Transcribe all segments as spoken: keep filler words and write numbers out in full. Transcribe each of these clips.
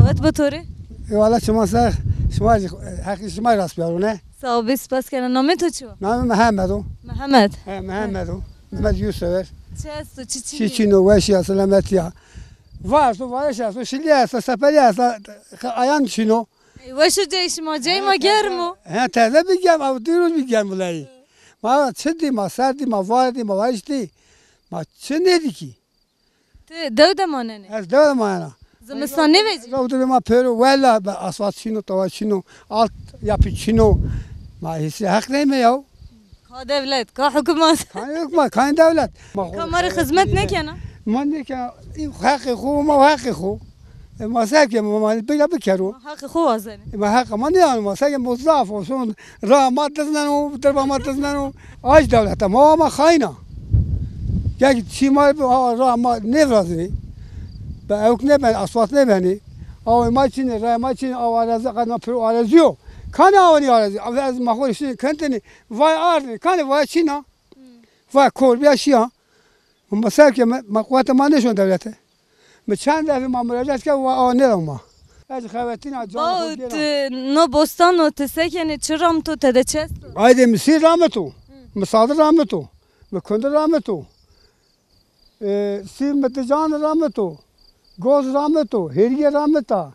Wet bi torê? Ê, wala çima ser, şima jî, heqî şima rast biyaro ne? Sağ ol, biz spas kena. Namê to çi? Namê Mehmet o. Mehmet. He, Mehmet o. Mehmet Yusuf. Çi esto, çi çi? Çi çino, weşiya, selametiya. Var esto, vareş esto, şilya esto, sepeliya esto, ayan çino. Ey, weş o cey şima, cey ma germ o. He, teze bir germ, ev dî roj bir germ bilayî. Ma çi dî, ma ser dî, ma var dî, ma vareş dî. Ma çi nedî ki? Tu dew de manenê? Ez dew de manena. Zimistan nêvecî? Ew dibê ma pêro wela be asfalt çino, tawa çino, alt yapı çino. Ma hîsê heq neyme ya. Ka dewlet, ka hikûmet. Kanê hikûmet, kanê dewlet. Ka ma rê xizmet nekena? Ma nekena. Heqê xo, ma heqê xo. E, ma se ke, ma, ma bira bikero. Ma heqê xo wazenê. E, ma heqê ma ne yani, ma se ke, ma zaf olsun. Ra ma dizneno, derba ma dizneno. Aç dewlete, ma, ma xayna. Gel çî ma, ha, ra ma nevrazini. Be ewk ne ben, asfalt ne beni. Awe ma çini, ra ma çini, awa arezi, qadna pir arezi yo. Kane awa ni arezi. Ave ez ma xo şini kentini. Vay arni, kane vay çina. Vay kor bir şey ya. Ma ser ke me, ma kuvvete ma neşon devlete. Mi çend defa ma müracaat kir, wa awa neda ma. Ez xebetina can xwe gêna. Bao, tu no bostan o, tu sekenê, çi ram to, te de çi esto? Ayde mi sîr ramito. Mi sadir ramito. Mi kundi ramito. E, sîr mi dican ramito. Goz ramito. Hêriyê ramita.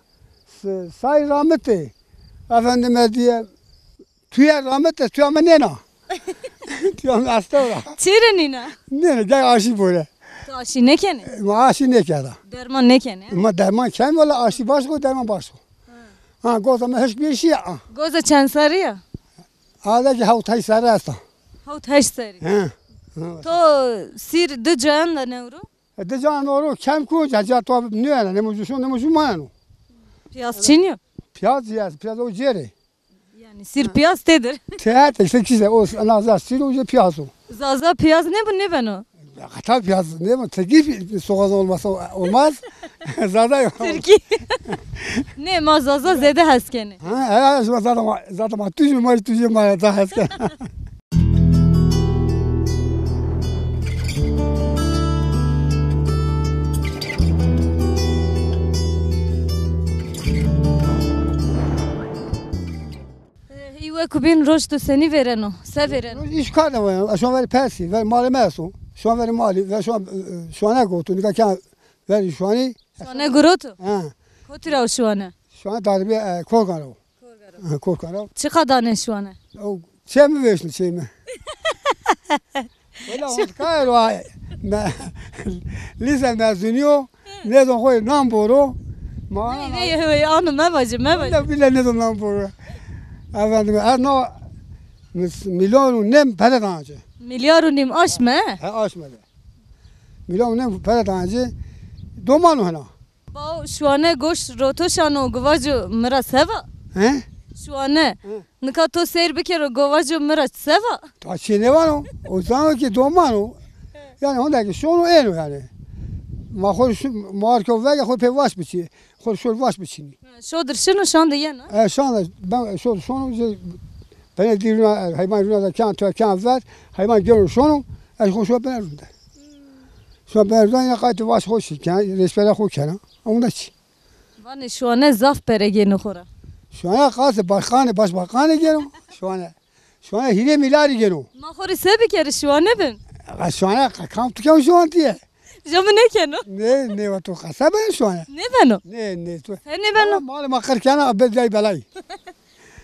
S-, say ramite. Efendime diye, Tuya rahmet e, tuya me nêna. Tuya me astewra. Çêre nîna? Nêna, gel aşî bore. Tu aşî nekene? Ma aşî nekeda. Derman nekene? Ma derman kem wala aşî baş ko, derman baş ko. Ha, goza me hiç bir şey ya. Goza çend serî ya? Ada ki hawt heşt serî esta. Hawt heşt serî. He. To sîr di can de newro? E, di can oro kem ku, ca, ca to nüyene, ne mucu şun, ne mucu mayano. Piyaz çin ya? Piyaz ya, piyaz o cere. Yani sîr piyaz têdir. Te, te, işte kişi o, ana za sîr o, piyaz o. Zaza piyaz ne bu, ne beno? Hata piyaz ne bu? Tirki soğan olmasa olmaz. Zaza yok. Tirki. Ne, ma Zaza zede hes kene. Ha, ha, zaten ma, zaten ma tücü ma, tücü ma da hes kene. Hî wek bîn roj tu senî vêreno? Se vêreno? Roj îş kar de var. Şu an veri persi, ver malime esto. Şu an veri mali, ver şu an, e, şu an ne gotu? Nika kyan veri şu an. Şuane gurotu? Ha. Kotira o şuane? Şu an darbe, e, korkan o. Korkan o. Ha, korkan o. Çi kadane şuane? O, şey mi veşni, şey mi? Wela hondkar wa me, lise mezuniyo, nêzon xwe nan boro. Ma Hey, hey, hey, ano me vacî, me vacî. Wela bile nêzon nan boro. Efendim, ez no mis-, milyon û nem pere dancı. Milyar û nîm aş me? He, aş me de. Milyon û nem pere dancı. Doman hena. Bao, şuane goş rotoşano, govaco mira seva? He? Şuane. He. Nika to seyr bikero, govaco mira seva? Ta çê nêvano. O zano ki domano. Yani honda ki şono êno yani. Ma xo şu marko vege xo pê vaş biçi. Xo şol vaş biçini. Şodir şino şan de yena? E, şan de ben şol şono je bene diruna, heyvan runa da kan to kan ver. Heyvan gelo şono. E, xo şol bene runda. Şol bene runda ya qayt vaş xo şi kan, reçbere xo kana. Onda çi? Vanê şuane zaf pere gêno xora. Şuane qase başkanê, başbakanê gêno. Şuane. Şuane hîrê mîlarî gêno. Ma xo rê se bikerî şuane bin? Qa şuane qa kam tu kew şuan tiye? Ja min nekeno. Ne, ne, wa tu qase ben şuane. Ne beno? Ne, ne, tu. Sen ne beno? Mal ma qir kena, be day belay.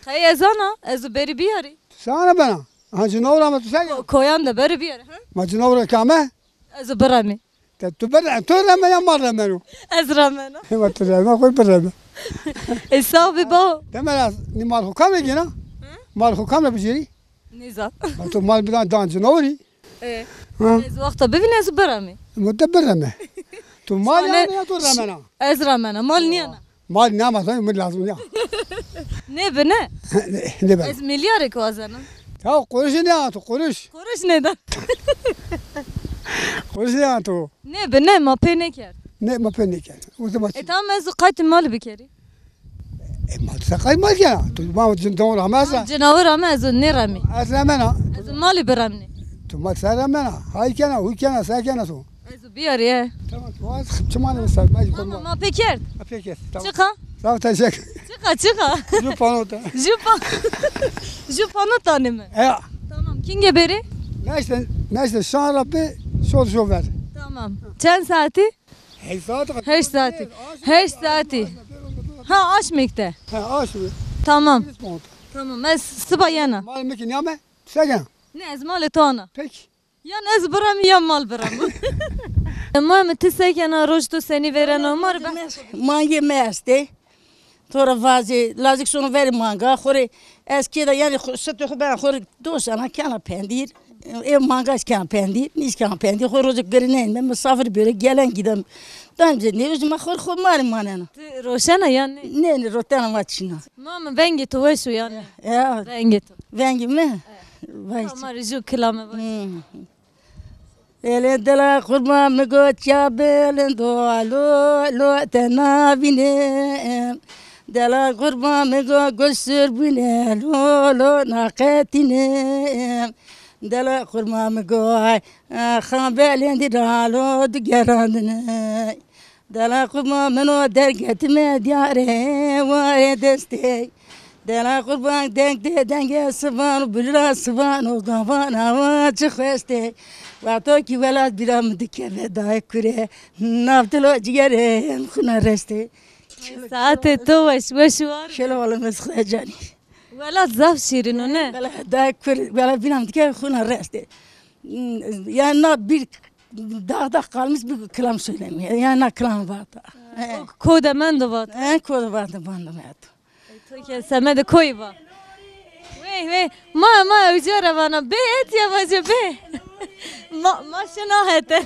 Qey ez ana, ez û berî biyarî. Sana bena. Ha, cinawra ma tu sen. Ko-, koyan de berî biyarî, ha? Ma cinawra kame? Ez û biremî. Te tu bir, tu reme ya mal remeno? Ez remeno. Hema tu reme, xwe bir reme. E, sağ ol, baba. Demera, ni mal xwe kam re gena? Hı? Mal xwe kam re bijeri? Nêza. Ma tu mal bidan dan cinawrî. E. Ha? Ez wexta bivîne, ez û biremî. Ma te bir reme. Tu mal yani ya tu remena? Ez remena, mal niyana. Mal ne ama, min lazım ya. Ne bi ne? Ne, ne ben? Ez milyarek wazena. Ya kuruş ne ya tu kuruş? Kuruş ne de? Kuruş ne ya tu? Ne bi ne, ma pê neker. Ne ma pê neker. O zaman. E, tamam, ez qayt mal bikerî. E, mal se qayt mal ya. Tu ma cin don ramazan. Cinawir ama ez ne rami. Ez remena. Ez mali biremni. Tu mal se remena. Hay kena, hu kena, se kena so. Ez û biyarî ye. Tamam, tamam. Çimanê min ser, ben Tamam, ma pê kerd. Peki, tamam. Çiqa? Tamam, teşekkür. Çiqa, çiqa? Ju panota. Ju pa-, ju panota ne mi? Ya. Tamam, kingê bêrî? Neşte, neşte, şan Rabbi, şol şo ver. Tamam. Çend saati? Heşt saati. Heşt saati. Heşt saati. Ha, aşmekte. Ha, aşmekte. Tamam. Tamam, ez siba yena. Mal mekin ya me? Segen. Ne, ez malê to ana. Peki. Yan ez biram, ya mal biram. Ma min ti sekena roj tu senî vêreno, mar be. Mangê me estê. Tora vazê, lazik sono verê manga, xorê ez kê de, yani xo-, sitê xo bena xorê dostana kena pendîr. Ev manga ez kena pendîr, nîz kena pendîr, xo rojek girînen, me misafir bêre, gelen giden. Daim ze ne, özüme xor xo marê manena. Ti roşena yan ne? Ne, ne, rotena ma çina. Ma min vengê tu weş o yani. Ya. Vengê tu. Vengê mi? Vay. Tamam, ju kilame baş. Hmm. Ele dela qurban mi got ya bilindo, lo, lo, te navînim. Dela qurban mi got gul sir bûne, lo, lo, naqetînim. Dela qurban mi got, e, xan belendî ra lo digerandine. Dela qurban min o dergetime diyare warê destê. Dela qurban deng de denge sivan û bila sivan û gavan awa çi xwestê. Wexto ki welat bira min dikeve dayê kure. Nav dilo cigerê em xuna restê. Saetê to weş, weş û war. Şelo wala me xwe canî. Welat zaf şîrin o ne? Wala dayê kure, wala bira min dikeve xuna restê. Ya na bir dağda kalmış bir kelam söylemiyor. Ya na kelam vata. O kode mendo vata. He, kode vata bando me. To ke semedê koyî va. Wey, wey. Ma, ma, ew cara vana. Bê, et ya vace, bê. Ma, ma şina hete.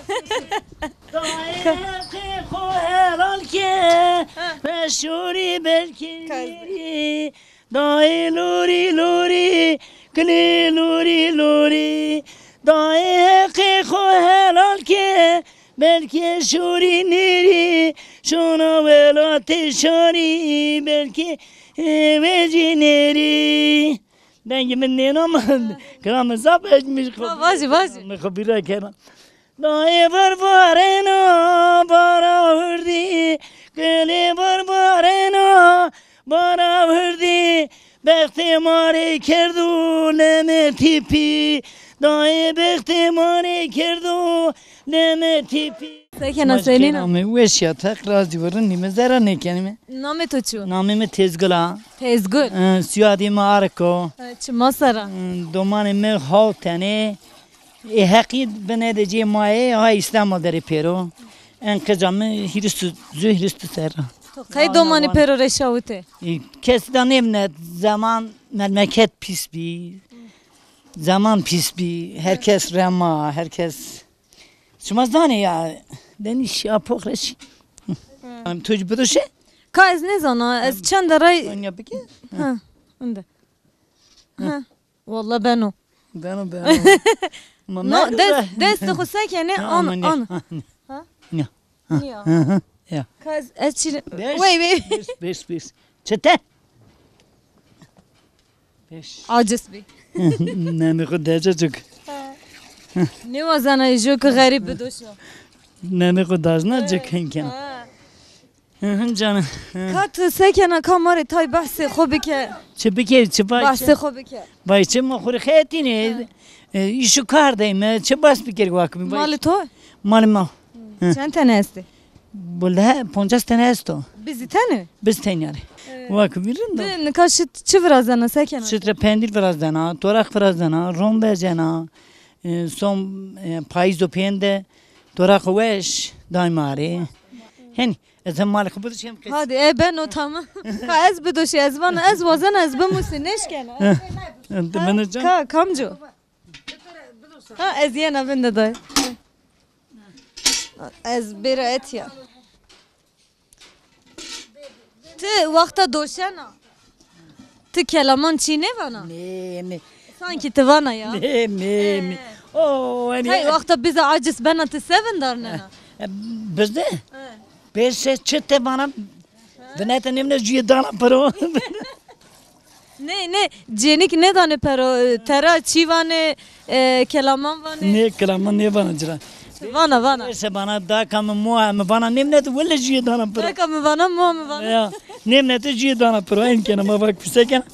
Dayê heqê xo helal ke, Ha. Ve şorî belkî Kaz- nêrî. Dayê lorî, lorî, kinê lorî, lorî. Dayê heqê xo helal ke, belkê şorî nêrî, şona welatê şarî, belkê, e, vecî nêrî. Dengê min nêna min, kira min zaf ecmîş xwe. Ha, vajî, vajî. Min xwe bîra kena. Dayê vir varêna bara hurdî, gulê vir varêna bara hurdî, bextê ma rê kerdo leme tîpî. Dayê bextê ma rê kerdo leme tîpî. Sekena senîna. Namê weş ya, teq razî virin nîme zera nêkenîme. Namê to çi? Namê min Têzgul a. Têzgul. Ee, siyadê min Ariko. Ee, çi masera? Ee, domanê min haw tenê. Ê heqî binê de cê mayê, ha Îstanbul derê pêro. En qeca min hîrîst û, zû hîrîst û serra. To qey domanî pêro reşawite? Ê, kes da nêmne, zeman memleket pîs bî. Zeman pîs bî, her kes rema, her kes. Şima zanê ya, denîş ya poxreş. Em tu ji bidoşe? Ka ez nêzana, ez çend de ray Anya bike? Ha, inde. Ha. Walla beno. Beno, beno. Ma No, me dest, dest xwe sekene, Ha, an, aman ya. An. Ha? Ya. Niya. Hı hı. Ya. Ka ez, ez çi Beş. Wey, wey. Beş, beş, beş. Çete? Beş. Aciz bî. Nemê xwe dece cik. Nêwazana jok xerîb bidoşo. Nemê xwe dajna cik hinken. Ha. Hı hı, canım. Hı. Ka tu sekena ka marê tay behsê xwe bike. Çi bike, çi bay Behsê çi? Xwe bike. Bay çi ma xwe xetîne. E, îş û kar deyme, çi bas bikir wakmi bay. Malê to? Malê ma. Hı. Çend tane estê? Bule, poncas tane esto. Bizî tene? Biz tenyare. Wakmi rinda. Ti nika şit çi virazena sekena? Şit re pendir virazena, torak virazena, rom bezena. E, som, e, payîz do pênde, torak weş, daymare. Hen, Ez hem malê xwe bidişêm qet. Hadi, e, beno tamam. Ka ez bidoşî, ez vana, ez wazena, ez bimusî, neşkena. Heh. Beno can. Ka, kamco? Ha, ez yena bin de day. Ez bêra etiya. Ti wexta doşena. Ti kelaman çî nêvana? Nê, nê. Sankî ti vana ya. Nê, nê, nê. Ee. Oo, en Hey, wexta bize aciz bena ti sevindar nena. E, bizde? He. Bêse çi te vana? He. Binete nêmne jüye dana pero. Nê, nê, cênik nêdane pero, e, tera çî vane, e, kelaman vane. Nê, kelaman nêvana cira. Vana, vana. Ese bana daka min moa min vana nêmne tu wele jiyê dana piro. Daka min vana, moa min vana. Ya, nêmne tu jiyê dana piro, en kena ma bak pise kena.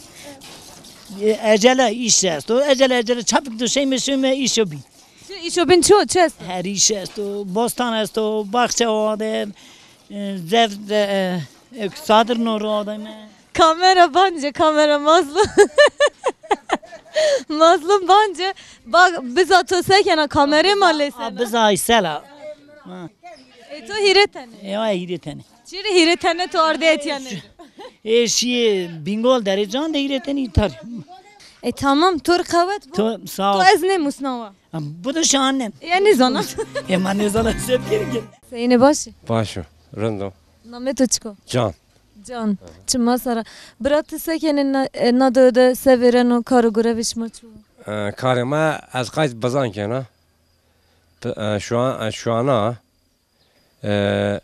E, ecele iş esto, ecele ecele çapik tu şeyme şeyme işo bi. Çi işo bin ço, çi esto? Her iş esto, bostan esto, baxçe o de, e, zev de, e, e, sadir no ro de me. Kamera bence, kamera Mazlum. Mazlum bence. Bak, biza to sekena kamerê ma lê sena. Biza aysela. Ha. E to hîrê tene. Ya hîrê tene. Çiri hîrê tene to ardê etiyane. E şiyê Bingol derê can de hîrê tene îtar. E tamam, to rê qewet bo. To sağ ol. To ez ne musnawa. Ha, bu da şahane. Ya ne zana. E ma ne zana sevgili. Seyine başı. Başo, rind o. Name to çiko? Can. Can. Çima sara. Bira tu sekene na, e, na de de sevêreno kar û gurevê şima çû? E, karê me ez qayt bizan kena. P-, e, şu an, e, şu ana, e,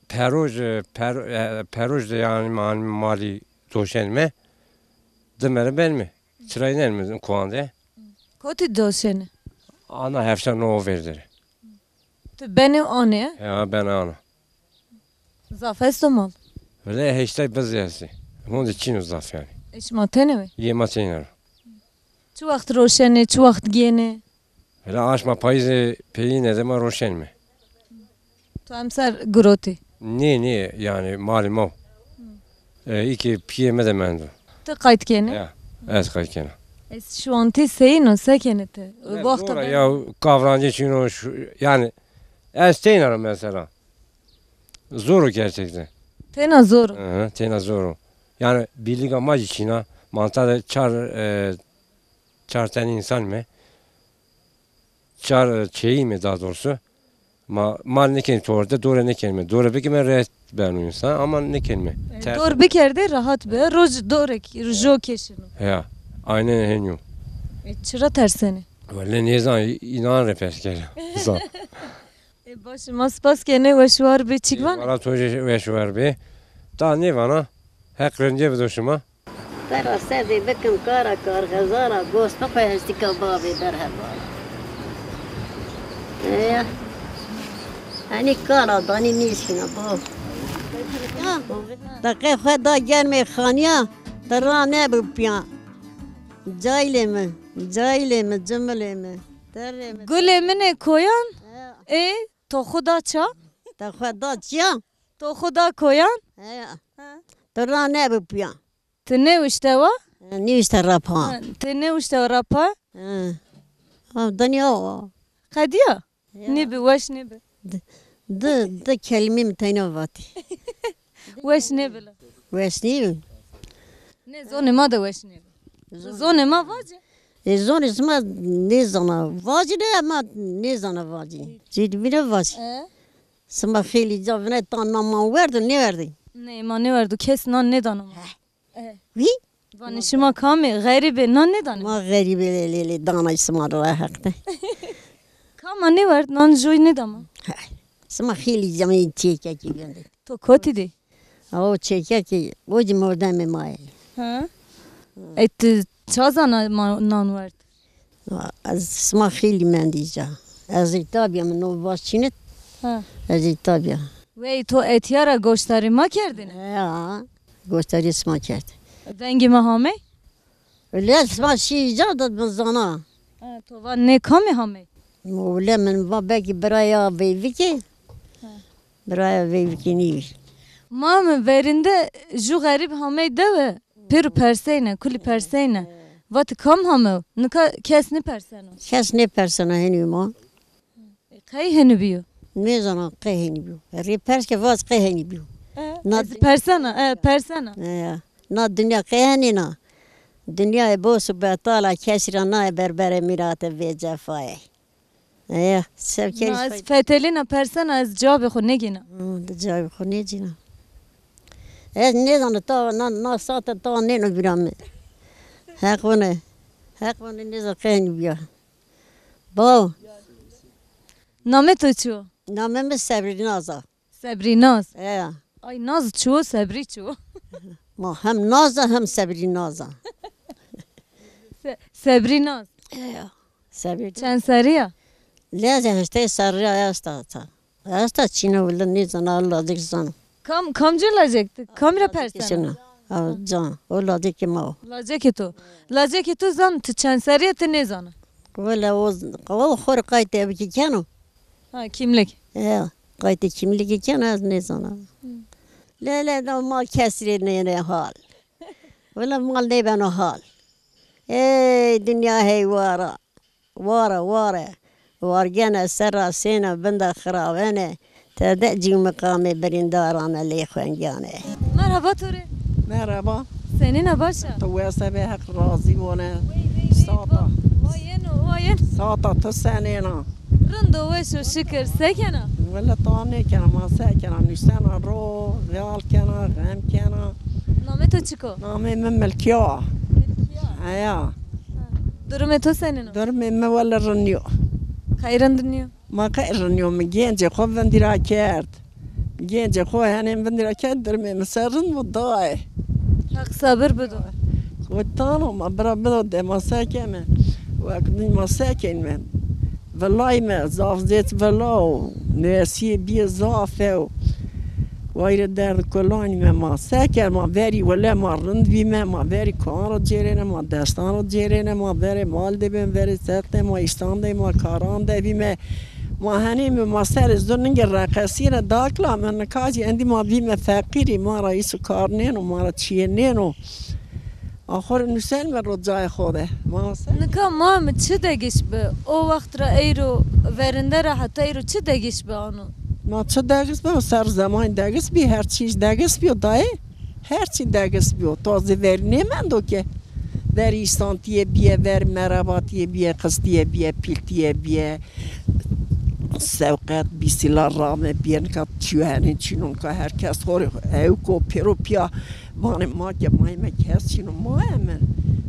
peroj, e, per-, e, peroj de yani man-, mali doşen me. Dimere ben mi? Çiraynen mi kuande? Koti doşeni? Ana hefşa no verdir. Tu benê anê? Ya ben ana. Zaf esto mal? Vele heştay biz yasi. Hon de çino zaf yani. E şima tene ve? Yê ma teyna. Çi wext roşenê, çi wext gênê? Vele aşma payîzê peyîne de ma roşen mi? Tu emser girotî? Nê, nê, yani malê ma. E, îkê piyê me de mendo. Tu qayt kênê? Ya, ez qayt kena. Ez şu an tê seyîno, se kenê te? Ne, wexta zor e ben ya, kavrancê çîno, şu, yani, ez teyna ro mesela. Zor o gerçekten. Têna zor o? Hı hı, têna zor o. Yani, birlîga ma jî çîna, manta de çar, e, çar tane insan me. Çar, e, çeyî me daha doğrusu. Ma, mal nekin torde, dore nekin me. Dore biki me rehet beno insan, ama nekin me. E, ter- dor bikerde rahat be. Roj dorek, jo keşino. Ya, aynen henyo. E, çira terseni? Wele nêzan, inan re pers kere. Zan. E, baş, ma spas kene, weş war be, çik van? Wala to jî weş war be. Ta nêvana, Heq rindiyê bido şima. Bera sedê bikim kara karxezara, gost bixwe hestika bavê berhevala. Eya. Henî kara danî nîşkina bav. Te qey xwe da germê xaniya, te ra nebû piya. Caylê min, caylê min, cimilê min, terrê min. Gulê min ê koyan, ê, to xwe da ça? Te xwe da çiya? To xwe da koyan? Eya. Ha. Te ra nebû piya. Ti nêwişte wa? Nêwişte rapa. Ha, ti nêwişte rapa? Ha. Ha, dinya wa. Qediya? Ya. Nêbi, weş nêbi. Di, di, di kelîmê min teyna vatî. Weş nêbi la. Weş nêbi. Ne, zonê ma de weş nêbi. Zon- Zonê ma vace. E, zonê sima nêzana vacî ne, ma nêzana vacî. Cî dibîne vacî. E? Sima xêlî ca vine ta naman werdo nêwerdî. Ne, ma nêwerdo, kes nan nêdana ma. Heh. Eh. Wî? Vanê şima kamê xerîbê nan nêdanê? Ma xerîbê lê, lê, lê, dana sima re heq de. Kama nêwerd, nan joy nêdama? He. Sima xêlî camê çêkekî gönde. To kotî dî? O çêkekî, o cî mordemê ma ye. Ha? E, tu ça zana ma nan werd? Ez sima xêlî mendî ca. Ez ê tabiya min no baş çînit. Ha. Ez ê tabiya. Wey, to etiyara goştarî ma kerdine? Ya, goştarî sima kerd. Vengê ma hamey? Wele sima şî ca da min zana. Ha, to va nê kamê hamey? Wele min va belkî biraya Veyvikê. Ha. Biraya Veyvikê nî. Ma min verinde ju xerîb hamey dewe. Pêro perseyne, kulî perseyne. Vatî kam hame? Nika kes nêperseno. Kes nêperseno henî ma. E, qey henî bîyo? Nêzana qey henî bîyo. Rê pers ke vaz qey henî bîyo. E, na ez persena, e, persena. E, ya. Na dinya qey henî na. Dinyayê bos û betal a, kesî ra nayê berberê mîrate vê cefayê. Eya, sevkerî. Na ez fetelîna persena, ez cavê xwe negîna. Hı, di cavê xwe negîna. Ez nêzana ta na, na sate ta nêno bîra min. Heq vone. Heq vone nêza qeynî bîya. Baw. Namê to çi yo? Namê min Sebrînaz a. Sebrînaz. Eya. Ay, Naz çi yo, Sebrî çi yo? Ma hem Naz a hem Sebrînaz a. Se-, Sebrînaz. Eya. Sebrînaz. Çend serî ya? Lê ez ê heştê serrî esta ta. Esta çîna wile nêzana, lacek zana. Kam, kamcî lacek? Kamî ra persena? Çina. Ha, can. O lacekê ma o. Lacekê to. Lacekê to zan, tu çend serrî ye, tu nêzana? Wele o, o xor qaytê bikî keno. Ha, kimlik. Ya, qaytê kimlikê keno, ez nêzana. Hı. Lê, lê, da mal kesrê nêne hal. Wele mal nêbeno hal. Ey dinya hey wara. Ware, ware. Wargene serra sêne binda xiravene. Te de cî miqamê birîndarane lê xwengane. Merhaba Torê. Merhaba. Senîna baş e? Tu wese be, Heq razî bone. Wey, wey, wey, Sata. Va-, va yeno, va yeno. Sata tu senêna. Rind o, weş o, şikir. Se kena? Wele ta nêkena, ma se kena? Nûsena ro, xeyal kena, xem kena. Namê to çik o? Namê min Milkiya. Milkiya. Heya. Ha. Durumê to senîn o? Durumê min wele rind nîyo. Qey rind nîyo? Ma qey rind nîyo, min gencê xwe vindîra kerd. Gencê xwe henê vindîra kerd, durumê min ser rind bû dayê. Heq sabir bido. Wetano ma bira bido de ma sekeme. Wek din ma sekên me. Vilay me zaf zêt vila û nêsiyê biyê zaf e û wayre derd kulanî me ma. Seker ma verî wele ma rind bî me, ma verî kan ro cêrêne, ma destan ro cêrêne, ma verê mal de bin, verê set de, ma îştan de, ma karan de bî me. Ma henê me ma serê zor ninge reqesîne dakla me, nika jî endî ma bî me feqîrî, ma ra îso kar nêno, ma ra çiyê nêno. Axur nûsen me rocayê xwe de. Ma se- Nika ma mi çi degiş bi? O wext ra eyro verinde ra heta eyro çi degiş bi ano? Ma çi degiş bi? Ser zeman degiş bi, her çî degiş bi dayê. Her çî degiş bi. Tazê ver nêmendo ke. Ver îştantiyê biye, ver merebatiyê biye, qistiye biye, pîltiye biye. Sewqet bîsîla rame biye, nika çiyo henê çîno, nika her kes xorê ew ko pêro piya. Vanê ma ke mayê me kes çîno, ma eme.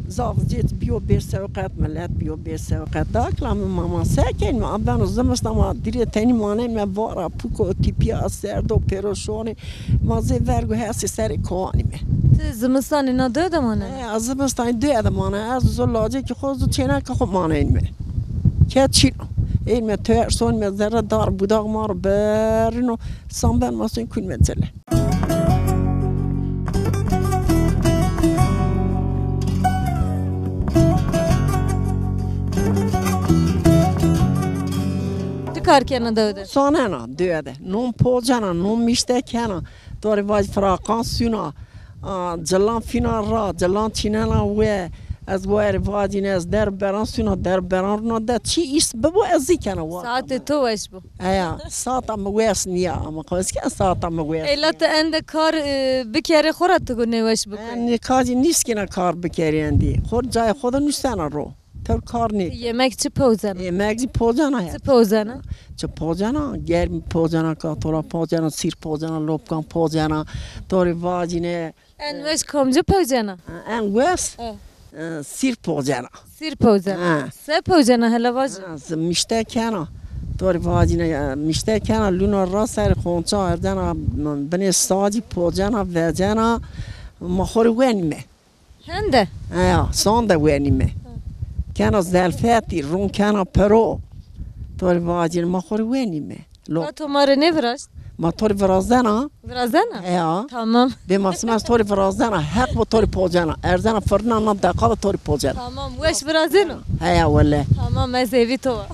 Zaf zêt biyo bê sewqet, milet biyo bê sewqet. Dakla min ma, ma sekên me, a beno zimistan ma dirê tenî manên me vara, puko, tîpiya, serdo, pêroşonê. Ma zê vergo hesê serê kowanî me. Ti zimistanê na dê de mane? E, a zimistanê dê de mane. Ez zor lacekî xwe zor çêneke xwe manên me. Ke çîno. Ên me ter son me zerre dar budaq ma ro berino. Samben ma sen kul me cele. Çi kar kena dewe de? Sanena dewe de. Non pocena, non mişte kena. Dorê vaj firaqan suna. A, cilan fîna ra, cilan çînena we. Ez were vacîne, ez der beran suna, der beran runa de. Çi îs bibo ez zî kena wa. Saetê to weş bo. Eya, saeta min wes niya, ama xwezken saeta min wes. Ela tu ende kar, e, bikerê xwe ra tu got nêweş bikî. En nikacî nîskîna kar bikerê endî. Xor cayê xwe de nûsena ro. Tev kar nê. Yemek çi pozena? Yemek zî pozena he. Çi pozena? Çi pozena? Germ pozena, katora pozena, sîr pozena, lopkan pozena. Torê vacîne. En weş komcu pewcena? En weş? E. E, sîr pocena. Sîr pewcena. Ha. Se pewcena hele vaje? Ha, z-, mişte kena. Tor vacine, e, mişte kena, luna ra ser xonça erdena, m-, binê sacî pocena, vecena, ma xorî wenîme. Hende? Eya, sande wenîme. Ha. Kena zelfetî, rûn kena pero. Tor vacine, ma xorî wenîme. Lo- Ka to ma rê nêviraşt? Ma to rê virazena? Virazena? Heya. Tamam. Bê ma sima ez to rê virazena. Heq bo to rê pocena. Erzena firna na deqa de to rê pocena. Tamam. Weş virazeno? Heya wele. Tamam, ez hêvî to wa.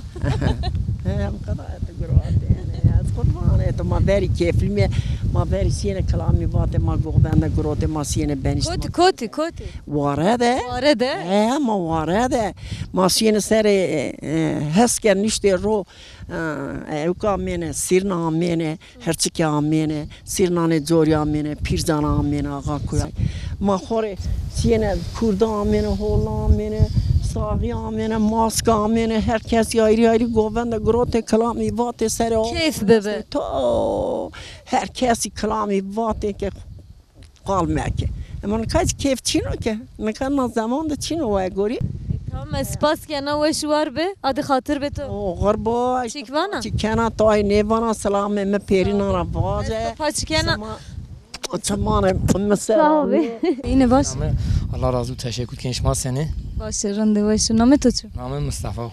Heya, em qeda et gurvate yani. Ez qurbanê to, ma verî kêflî me. Ma verî siyêne kilamî vate, ma goxbende gurote, ma siyêne benîşt. Kotî, kotî, kotî? Ware de. Ware de? Heya, ma ware de. Ma siyêne serê, e, e, heske niştê ro. Ewka amêne, sîrna amêne, herçike amêne, sîrnanê corî amêne, pîrzana amêne, axa kuya. Ma xorê siyêne kurda amêne, hola amêne, saxî amêne, maska amêne, her kesî ayrî ayrî govende, girotê kilamî vatê serê. Keyf bibe. To her kesî kilamî vatê ke Qal meke. Ema nika hiç kêf çîno ke. Nika na zeman de çîno we gorî. E, tamam, ez spas kena, weş û war be. Adî xatir be to. O, xor bo. Çik vana? Çik kena, to ay nêvana, selamê me pêrînan ra vace. Ez to paç kena. Sema, çemane, mesela. Sağ ol be. Yine baş. Name, Allah razı olsun, teşekkür. Genç ma seni. Baş, rinde, weş. Name to çi? Name Mustafa.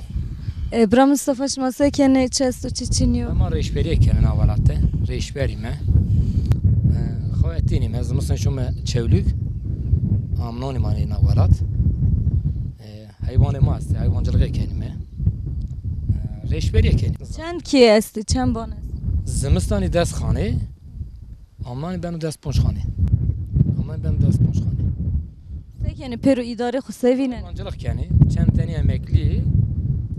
E, bira Mustafa, şima se kenê, çi esto, çi çinî yo? Ema rêşberiyê kenê na welatê. Rêşberî me. E, xwe etînî me, zimistan şûme Çewlîg. Amnonî manê na welat. E, heywanê ma estê, heywancilixê kenî me. E, rêşberiyê kenî. Çend kî estê, çend ban estê? Zimistanî des xanê. Amnanî beno des ponc xanê. Amnanî beno des ponc xanê. Se kenê, pêro îdarê xwe se vînenê? Heywancılık kenê. Çend tenî emeklî,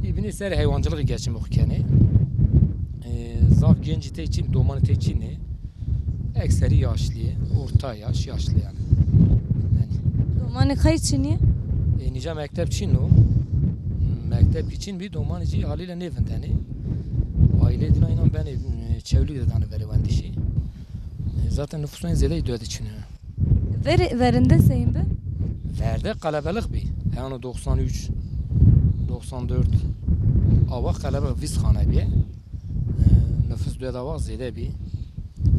î binî ser heywancılık geçimê xwe kenê. Ee, zaf gencî tê çin, domanî tê çinê. Ekserî yaşlî, orta yaş, yaşlî yani. Yani. Domanî qey çinî? E, nîca mekteb çin o. Mekteb ki çin bî, domanî jî halîle nêvindenê. Aîlê dîna înan benê, e, Çewlîg de dane verê wendişî. E, zaten nüfusun zêde döde çinî. Ver-, verinde seyîn bi? Verde qelebelik bî. Heyano doksan üç, doksan dört. Awa qelebelik vîst xane bî. E, nüfus döde awa zêde bî.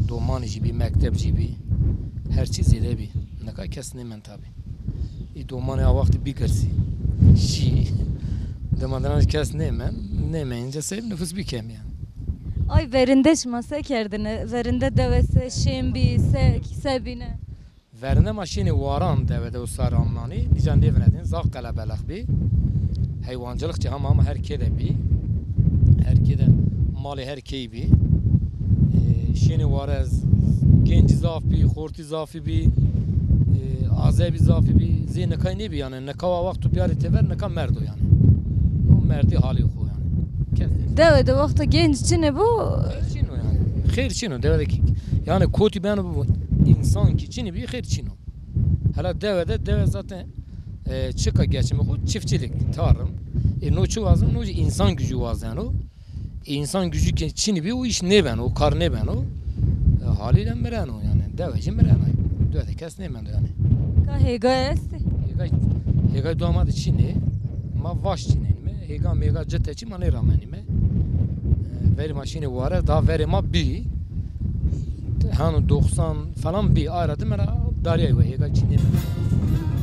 Domanî jî bî, mekteb jî bî. Her çî zêde bî. Nika kes nêmen tabî. Î domanê a wextî bî girsî. Şî. Dema dinan kes nêmen, nêmeyince seyb nüfus bî kemiya. Ay verinde şima se kerdine? Verinde dewe se şên bî, se, se bîne? Verinde ma şênê waran dewe de û sar amnanî, nîca nêvinedin, zaf qelebelix bî. Heywancılık çi hema hema her kê de bî. Her kê de malê her key bî. Ee, şênê ware z-, gencî zaf bî, xortî zafî bî, ee, azebî zafî bî. Zê nikay nêbî yani. Nika wa wexto biyarî têver, nika merdo yani. No merdî halî xo yani. Kes. Dewe de wexto genc çinê bû. Xêr çin o yani. Xêr çin o. Dewe de ki, yani kotî beno bu insan ki çinî bî xêr çin o. Hela dewe de, dewe zaten, e, çika geçimê xo çiftçilik, tarım. E, no çi wazin, no jî insan gücü wazeno. E, insan gücü ke çinî bî, o iş nêbeno, o kar nêbeno. E, haliyle mireno yani. Dewe jî mireno. Dewe de kes nêmendo yani. Ka hêgay estê? Hêgay, hêgay dua ma de çinê. Ma vaş çinenîme. Hêga mêga cite çi ma nêramenîme. E, verê ma şînê ware, daha verê ma bî. Hano doksan falan bî, ara di me ra dariyay we hêga çînê me.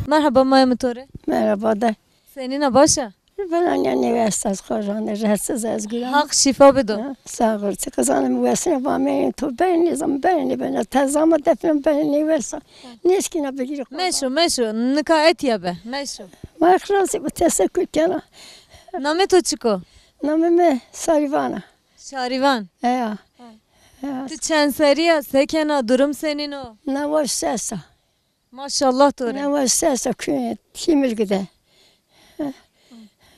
Merhaba, maya min to re. Merhaba de. Senîna, baş a? Vela ne nêwes ez xwe rane, rahatsız ez guran. Haq şîfa bido. Ha, sağ ol. Çi qizanim wesine va me to ben nizam ben ne ben tezama defne ben nêwes. Nêşkîna bigîrî xwe. Meşo, meşo. Nika etiya be. Meşo. Ma xirasî bu teşekkür kena. Namê to çiko? Namê me Sarîvan a. Şarîvan. Eya. Ha. Eya. Tu çend serî ya? Se kena? Durum senîn o? Newa û ses a. Maşallah to re. Newa û ses a, kü-, Kîmilg de.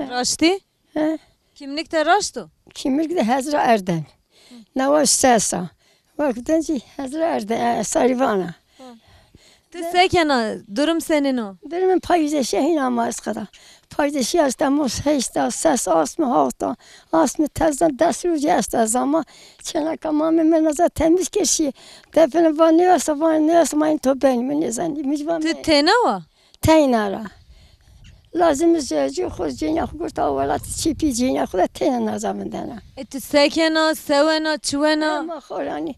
Raştî? He? Kimlik te raşt o? Kîmilg de Hezra Erdem. Newa û ses a. Wek din jî Hezra Erdem, e, Sarîvan a. Hı. Tu se kena, durum senîn o? Durum min payîzê şehîn ama ez qeda. Payîzê şehîn esta mos heşta, ses asmi hafta, asmi tezden des rojî esta zama. Çeneka mamê min naza temiz kir şî. Define va nêwesa, va nêwesa, ma in to benî min nêzanî. Min va tu me- têna wa? Teyna ra. Lazim e ji xwe cêniya xwe gurta welatî çîpî cêniya xwe de teyna naza min dena. E tu se kena, se wena, çi wena? Ma xwe ranî.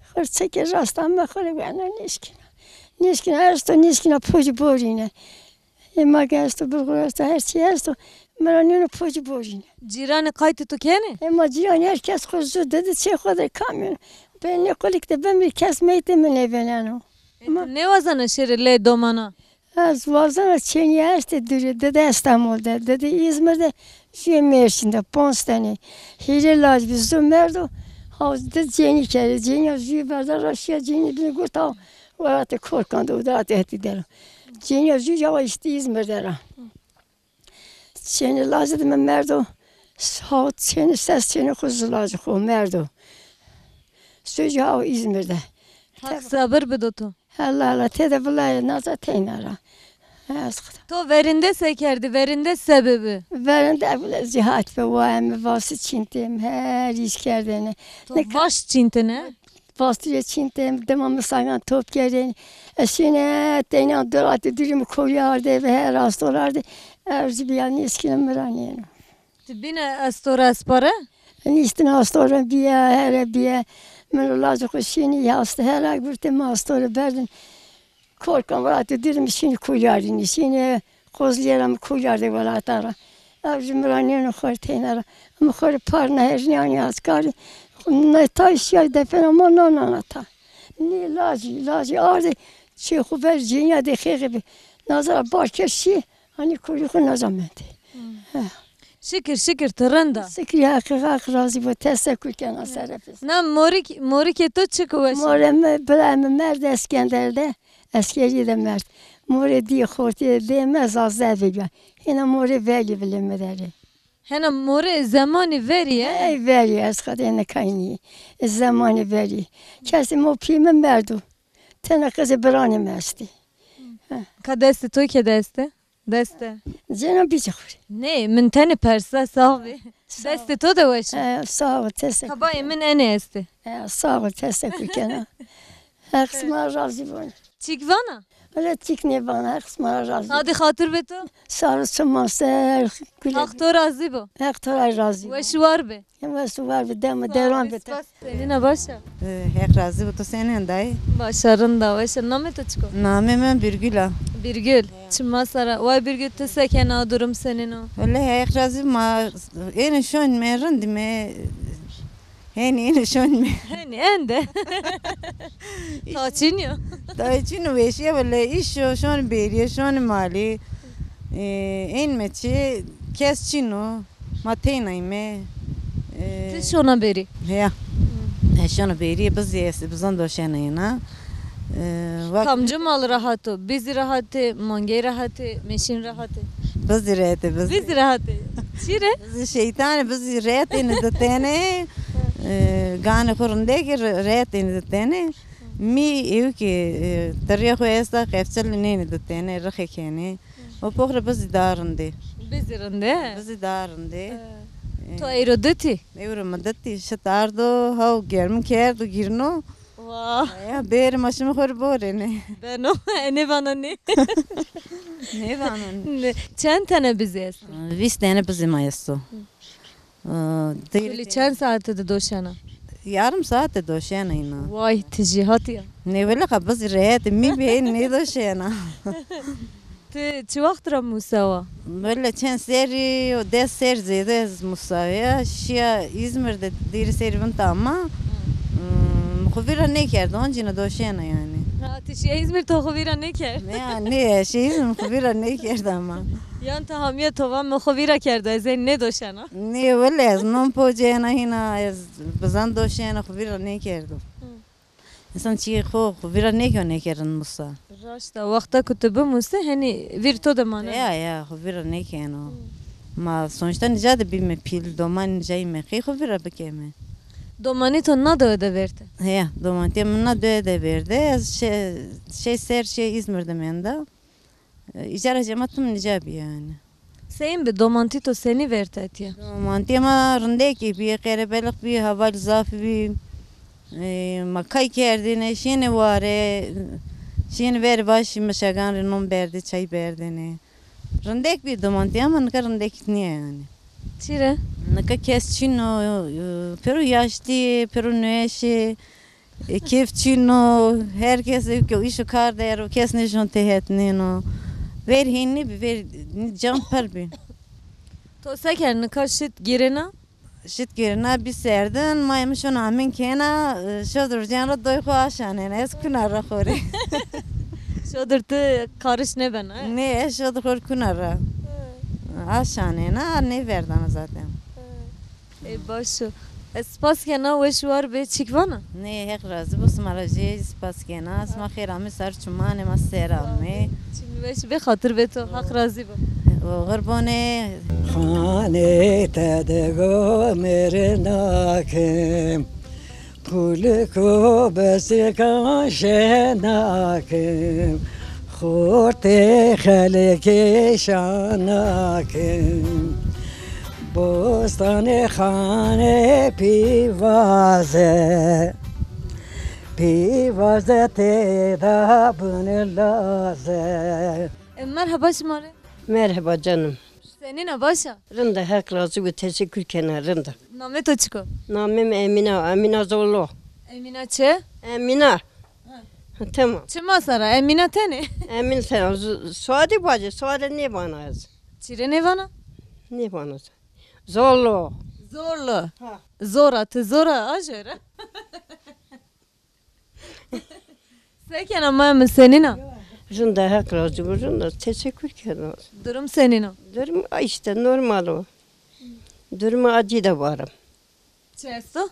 Xwe çekê rasta me xwe re wena nêşkina. Nêşkina esto, nêşkina pocî borîne. Ê ma ge esto, bulgur esto, her çî esto. Me ra nêno pocî borîne. Cîranê qaytê tu kenê? Ê ma cîranê her kes xwe zû didi çê xwe de kamyon. Bê nê qulik de bimrî kes meytê min nêveneno. E, tu nêwazana şêrê lê domana? Ez wazana çênî estê dûrê, dide Estemol de, dide Îzmir de, jûyê Mêrsîn de, ponc tenê. Hîrê lac bi zû merdo, ha di cênî kerê, cênîya jûyê berda ra şiya cênî bîn gurta, welatê Korkan de, welatê hetî dera. Cênîya jû ya işte Îzmir de ra. Çênê lacê de min merdo, hawt çênê, ses çênê xwe ji lacê xwe merdo. Sojî haw Îzmir de. Haq sabir bido to. Hela hela tê de vila naza teyna ra. Ez xwe. To verinde se kerdî, verinde sebebi? Verinde ev vila cihat be wa em vasi çîntêm, her îş kerdêne. To vaş çîntine? Pastûrê çîn têm, dema min sagan top kerdên. Ez şîne teyna dolatê dûrî min kolî ardê ve her astor ardê. Ev jî biya nêşkîne min ra nêno. Tu bîne astora espare? Nîştin astora biya, here biya. Min lacê xwe şînî, hasta here gurtê min astora berdin. Korkan welatê dûrî min şînî kolî ardî, şîne Kozliyê ra min kolî ardê welata ra. Ev ji min re nêno xwe têne re. Em xwe re par nehêjin, yanî ez karî. Ne tay şiyay defena ma nanana ta. Nê lacî, lacî ardê çê xwe ber cêniya dê xêxê bi. Nazara bar kir şî, hanî kurî xwe naza mendê. He. Şikir, şikir, tu rind a. Şikir ya Heqî, Heq razî bo, teşekkür kena serefis. Na morik, morikê to çi ku weş? Morê me, birayê me merd Eskender de, eskerî de merd. Morê dî xortê dê me Zazde vê biya. Hêna morê velî vilê me derê. Hena morê zemanî verî ye? Ey verî, ez xwedê nikaynî. Zemanî verî. Kesê mo pî min merdo. Tena qizê biranê me estî. Ka destê to ke deste? Deste. Cena bîce xurî. Nê, min tenê persa, sax bî. Sağ ol. Destê to de weş e. He, sağ ol, teşekkür. Kabayê min enê estê. He, sağ ol, teşekkür kena. Heq sima razî bûn. Çîk vana? Öyle çîk nêvana, Heq sima razî. Hadî xatir be to. Sağ ol, sima ser, gule. Heq to razî bo. Heq to razî bo. Weş û war be. Em weş û war be, dema deran be. Spas. Senîna baş e? Heq razî bo, to senên dayê? Baş e, rind a, weş e. Namê to çiko? Namê min Birgül a. Birgül. Çima sara. Way Birgül, tu sekena, durum senîn o? Wele Heq razî ma êne şon me rind me. Hên êne şon me. Hên ende. Taçîn yo. Taçîn û weşiye wele îş yo, şon bêriye, şon malî. Ên me çi kes çîn o. Ma tênay me. Ti şona bêrî? Heya. He şona bêrî, bizî ez bizan doşenayna. Wek kamcî mal rehat o? Bizî rehat e, mangey rehat e, mêşîn rehat e? Bizî rehat e, bizî. Bizî rehat e. Çi re? Bizî şeytan e, bizî rehat e, ne de tene. Gane xo rindek e, rehat e, ne de tene. Mî ew ki, e, tirya xo esta, qefçel nêne de tene, rixê kene. O poxre bizî da rindê. Bizî rindê? Bizî da rindê. Ee, to eyro ditî? Eyro mi ditî, şit ardo, haw germin kerdo, girno. Wa. Ya bêrê ma şimi xwe borêne. Beno, enê vana nê. Nê vana nê. Çend tene bizî esto? Vîst tene bizî ma esto. Kulî çend saete de doşena? Yarım saate doşena îna. Way, ti jî hatiya. Ne wele ka bizî rehet, mî bê nê doşena. Ti çi wext ra Musa wa? Wele çend serî, des ser zêde ez Musa ya. Şiya İzmir de dêrî serî bin tama. Hmm, xwe vîra nêkerd, oncîna doşena yani. Ha, ti şiya İzmir to xwe vîra nêkerd? Ne, ne, şiya İzmir xwe vîra nêkerd ama. Yan te hamiye to va min xwe vîra kerdo, ez ê nêdoşena. Nê, wele ez non pocena hîna, ez bizan doşena, xwe vîra nêkerdo. Hı. Însan çiyê xwe, xwe vîra nêkeno nêkerin Musa. Raşt e, wexta ku tu bimûse, henî vîr to de mane. Ya, ya, xwe vîra nêkeno. Hı. Ma sonuçta nica de bîme pîl, doman nicayî me, qey xwe vîra bikeme. Domanî to na dewe de verte? Heya, domantiya min na dewe de verde. Ez şe-, şey ser, şey İzmir de menda. E, îcara cema tim nica bî yani. Seyîn bi domantî to senî vertetiye? Domantî ma rindekî bî, qerebelix bî, heval zaf bî. E, ma kay kerdine, şiyêne ware, şiyêne ver başî mişegan rê non berde, çay berdine. Rindek bî domantî ama nika rindek niye yani. Çi re? Nika kes çîno, e, pêro yaştî, pêro nûeşê. E, kêf çîno, her kes ê ke îş û kar de ero, kes nêjon têhet nêno. Ver hîn nîbî, ver can pir bî. To se ker nika şit girêna? Şit girêna bî serdin, mayê min şona amîn kêna, e, şodir ciyan re doy xwe aşanêne, ez kuna re xorê. Şodir tu kariş nebena, e? Nê, ez şodir xor kuna re. Hı. Aşanêna, nêverdana zaten. Hı. Ê, baş o. Ez spas kena, weş û war bê, çîk vana? Nê, Heq razî bo, sima re jî spas kena. Sima xêr amê ser çûmanê ma ser amê. Çîn weş bê, xatir bê to, Heq razî bo. Oxir bonê. Xanê te digo mêr nakim, pûlik û bisikan jê nakim. Xortê xelkê şan nakim. Bostanê xanê pîvaze, pîvaze tê de bin laze. E, merheba şima re. Merheba canım. Senîn e, baş e? Rind e, Heq razî bo, teşekkür kena, rind e. Namê to çik o? Namê min Emîne, Emîne Zorlu. Emîne çi? Emîne. Ha. Ha, tamam. Çima sara? Emîne tenê? Emîne tenê. Z-, Suadî bacê, Suadê nêvana ez. Çi re nêvana? Nêvana. Zorlo. Zorlo. Ha. Zora, tu zora, a jere. Sekena maya min senîna? Rinda, Heq razî bo, rinda, teşekkür kena. Durum senîna? Durum, a, işte normal o. Durum acî de varim. Çi esto?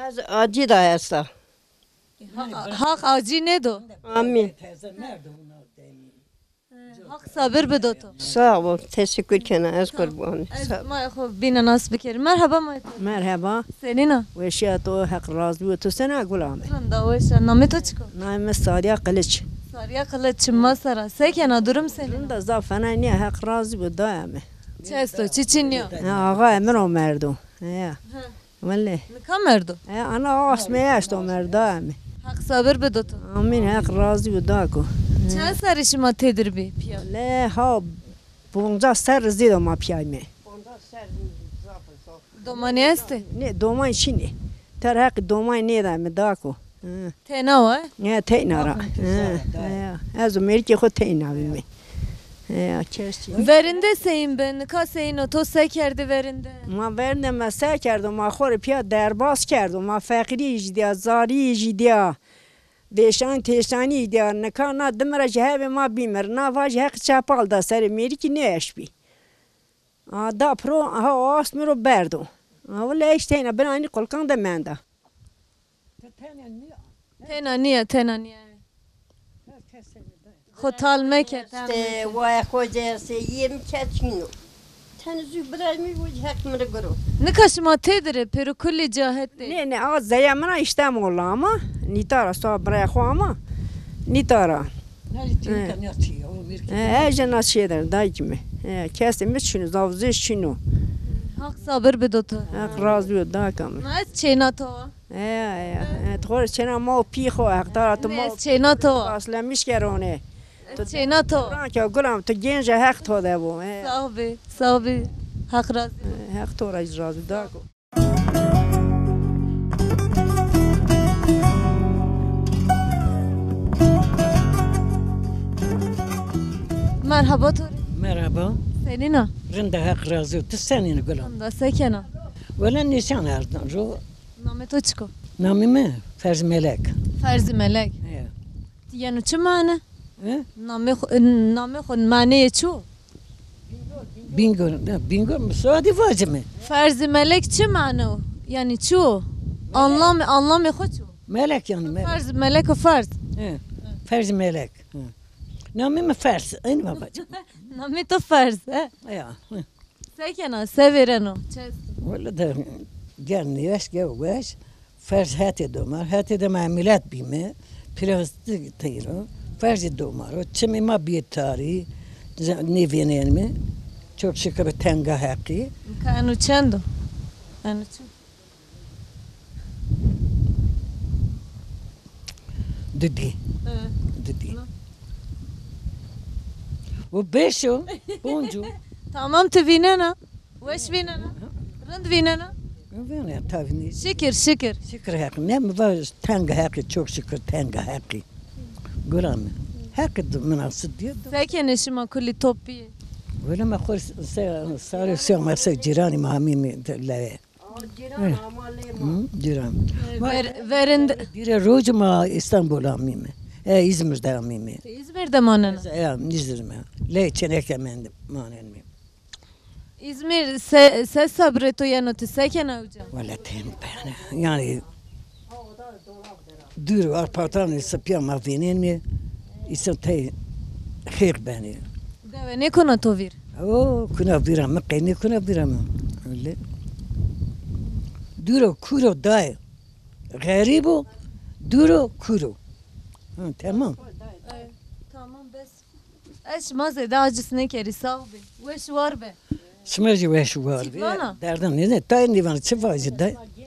Ez acî de esta. Ha-, Haq acî nêdo. Amîn. Haq sabir bido to. Sağ ol, teşekkür kena, ez qurbanî. Ez mayê xwe bîne nas bikirim. Merhaba mayê xwe. Merhaba. Senîna? Weşiya to, Heq razî bo. Tu sena gula me? Rinda weşa. Namê to çiko? Namê me Sariya Kılıç. Sariya Kılıç, çima sera. Sekena, durum senîna? Rinda, zaf fena niye, Heq razî bo, daya me. Çi esto, çi çi niyo? Ha, axa Emir o merdo. Ya. Wele. Nika merdo? E, ana asmeye eşto merda em. Heq sabir bido to. Amîn, Heq razî bo dako. Çend serî şima têdir bî piya? Le ha, poncas serî zêde ma piyay me. Domanî estê? Ne, doman çinê. Ter heq doman nêda me dako. Hı. Têna wa? Ne, teyna ra. Hı, hı. Ez û mêrikê xwe teyna bîme. Ya, keşke. Verinde seyîn be, nika seyîn o, to se kerdî verinde? Ma verinde me se kerdo, ma xwe rê piya derbas kerdo, ma feqirî jî diya, zarî jî diya, vêşan têşanî jî diya, nika na dimire ji hevê ma bîmir, na va ji heq çepal da serê mêrikî nêeş bî. A da piro, ha o ast miro berdo. A wile eş teyna binanî qulkan de menda. Tena niye, tena niye. Xwe tal meke, tal meke. Waya xwe ceyase yê min keçîno. Tenê zû birayê min wî heq min re giro. Nika şima têdirê pêro kulî cahet tê? Nê, nê, a zeya min a Îstemol ama. Nîtara sa birayê xwe ama. Nîtara. He, he, jena çêdir, dayikî min. He, kesê min çîno, zavzêş çîno. Haq sabir bido to. Heq razî bo, dayika min. Ma ez çêna to. He, he, he, tu xwe çêna ma û pî xwe, hexdara tu ma û pî xwe. Ez çêna to. Aslemiş kerone. Ez çêna to. Ranke gulam, tu genc e, heq to de bo. He. Sağ bi, sağ bi. Heq razî. He, heq to ra razî, dako. Merhaba Tori. Merhaba. Senîna? Rinda, Heq razî bo. Tu senîn gulam? Rinda, sekena? Wele nîşan erdan ro. Namê to çiko? Namê me Ferz Melek. Ferz Melek. He. Yeno çi mane? He? Namê xwe, namê xwe maneyê çi o? Bingöl, ne, Bingöl mü? Soyadî vacime. Ferz-i Melek çi mane o? Yani çi o? Anlamı, anlamı xwe çi o? Melek yani, melek. Ferz, melek o, ferz. He. Ferz-i Melek. He. Namê me Ferz, aynı babacığım. Namê to Ferz, he? Ya. He. Sekena, sevêreno, çest. Wele de gel nêweş, gel weş. Ferz hetê domar, hetê de me milet bîme, plastik teyro, ferzî domaro, çimê ma bîye tarî, nêvênên me, çok şükür tenga heqî. Ka eno çend o? Eno çend? Didî. Ee. Didî. No. Bu beş o, boncu. Tamam, tu vînena. Weş vînena? Rind vînena? Vînena, tabii. Şikir, şikir. Şikir heq. Ne mi va tenga heqî, çok şükür tenga heqî. Gura mi? Heqî münasip diyor. Sekene şima kulî top bî? Wele me xwe se-, sarê sê me se cîranî me hamî mi leve. Cîran ama lê ma. Hı, cîran. Ver-, verinde. Dire roj ma İstanbul amî mi. E, İzmir'de amî mi. Te İzmir'de manena? E, İzmir'de. Lê çeneke mende manen mi. İzmir se-, se sabrê to yeno, tu sekena uca? Wele tên bene. Yani dûr arpatan sipya ma vênên mi, îsan tey xêq benê. Dewe nêkona to vîr? O, kuna vîra mi, qey nêkuna vîra mi. Öyle. Dûro kuro dayê. Xerîb o, dûro kuro. Ha, tamam. Ay, tamam, bes. Ez şima zêde aciz nekerî, sağ be. Weş war be. Şima jî weş war be. Çîtlana? Derdan ne, ne, tay nîvan çi vajî de?